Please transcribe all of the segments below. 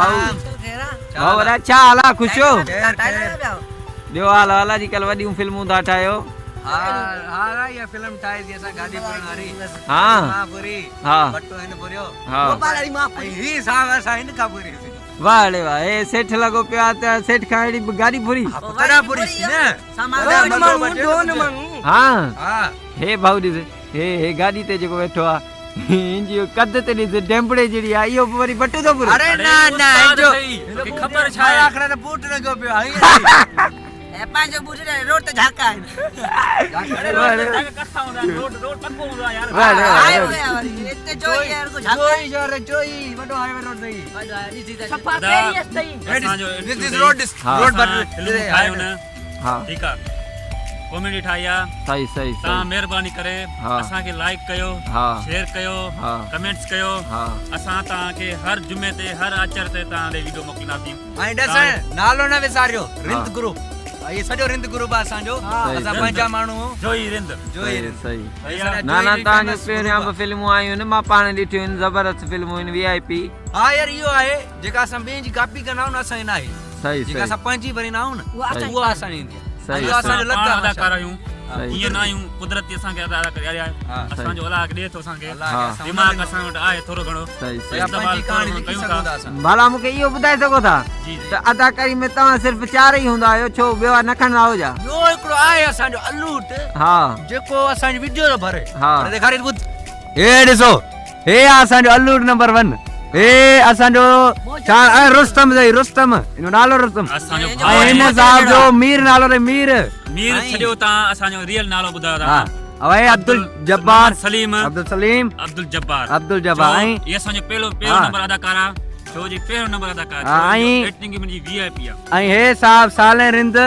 ڀائو ڀائو وڏا ڇا حال آ خوش هو ٻيو حال حال اڄ ڪلهه وڏيون فلمون ٿا ٺاهيو ها ها اها فلم ٺاهي سي اسان گاڏي ڦرڻ واري ها مان ڦري ها بٽو هن ڦريو ها ۽ هي صاحب اسان هن کان ڦري سي واهه ڙي واهه هي سيٺ لڳو پيو آ ته سيٺ کان اهڙي به گاڏي ڦري تڏهن ڦري سي نه ها ها هي ڀائو ڏس هي هي گاڏي تي جيڪو ويٺو آ هن جي قد تي ڏس ڊيمبڙي جهڙي آ اهو به وري بٽو ٿو ڦري. اڙي نه نه هن جو توکي خبر ڇا آهي آخر ته بوٽ لڳو پيو آ اي پنهنجو بوٽ ڏي روڊ تي جهاڪا آهن. روڊ روڊ پڪو هوندو آ يار. واهه ڙي واهه. آيو آ وري هتي جوئي يار ڪو جهاڪا. جوئي يار جوئي وڏو هاء وي روڊ اٿئي. وڏو آهي ڏسي ته صفا ڪهڙي اٿئي. اسان جو ڏس ڏس روڊ ڏس روڊ اسان فلمون ٺاهيون نه ها ٺيڪ آ ڪاميڊي ٺاهي آ صحيح صحيح تان صحيح مهرباني ڪري ها. اسان کي لائڪ ڪيو ها. شيئر ڪيو ها. ڪمينٽس ڪيو ها. اسان توهان کي هر جمعي تي هر آچر تي توهان ڏي ويڊيو موڪلينداسين ۽ ڏس نالو نه وساريو رند گروپ هي سڄو رند گروپ آ اسان جو اسان پنهنجا ماڻهو جوئي رند جوئي رند صحيح نه نه توهان جون پهريان به فلمون آيون آهن مان پاڻ ڏٺيون آهن زبردست فلمون آهن وي آء پي ها يار اهو آهي جيڪا اسان ٻين جي ڪاپي ڪندا آهيون نه اسان جي ناهي صحيح جيڪا اسان پنهنجي ڀريندا آهيون نه اها اسان جي ايندي صحيح اهو اسان جو لڪ پاڻ آهي اداڪار آهيون ائين نه آهيون قدرتي اسان کي ادا ڪري آيا اسان جو الله ڏي ٿو اسان کي دماغ اسان وٽ آهي ٿورو گهڻو صحيح صحيح استعمال ٿورو گهڻو ڪيون ٿا ڀلا مون کي اهو ٻڌائي سگهو ٿا ته اداڪاري ۾ توهان صرف چار ئي هوندا آهيو ڇو ٻيو نه کڻندا آهيو ڇا؟ ٻيو هڪڙو آهي اسان جو الوٽ ها جيڪو اسان جي وڊيو ٿو ڀري ها ڏيکاري ٻڌ هي ڏسو هي آ اسان جو الوٽ نمبر 1 هي اسان جو ڇا آهي رستم زئي رستم هن جو نالو رستم اسان جو ۽ هن صاحب جو مير نالو اٿئي مير مير ڇڏيو تان اسان جو ريئل نالو ٻڌايو ها اوهي عبدالجبار سليم عبدالسليم عبدالجبار عبدالجبار ۽ هي اسان جو پهلو پهريون نمبر اداڪار آ شو جي پهريون نمبر اداڪار ۽ ايڪٽنگ ۾ جي وي آء پي آ ۽ هي صاحب صالح رند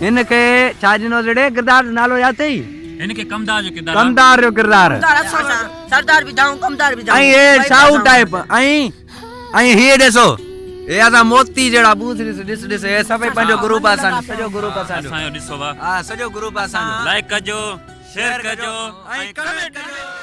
هن کي ڇا ڏنو جڙي ڪردار نالو ياد اٿئي هن کي ڪمدار جو ڪردار ڪمدار جو ڪردار سردار به دائون ڪمدار به دائون ۽ هي شاهو ٽائپ ۽ ۽ هي ڏسو هي اسان موتي جهڙا ٻوٿ ڏس ڏس ڏس هي سڀئي پنهنجو گروپ آ اسان جو سڄو گروپ اسان جو اسان جو ڏسو وا ها سڄو گروپ آ اسان جو لائڪ ڪجو شيئر ڪجو ۽ ڪمينٽ ڪجو.